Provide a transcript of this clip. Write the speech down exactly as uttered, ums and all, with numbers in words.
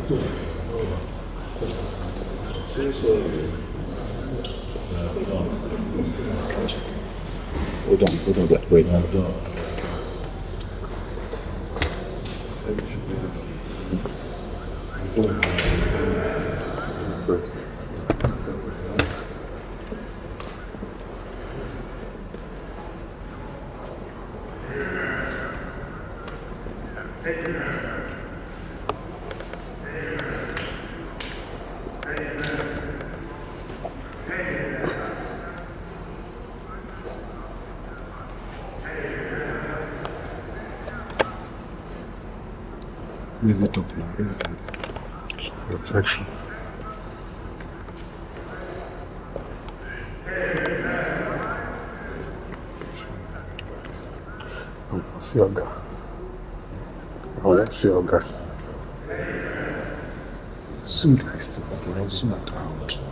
Hold on, hold on there. Wait. Raise it up now. Raise it up. Reflection. See Oga. I want to see Oga. Soon this thing. Soon out.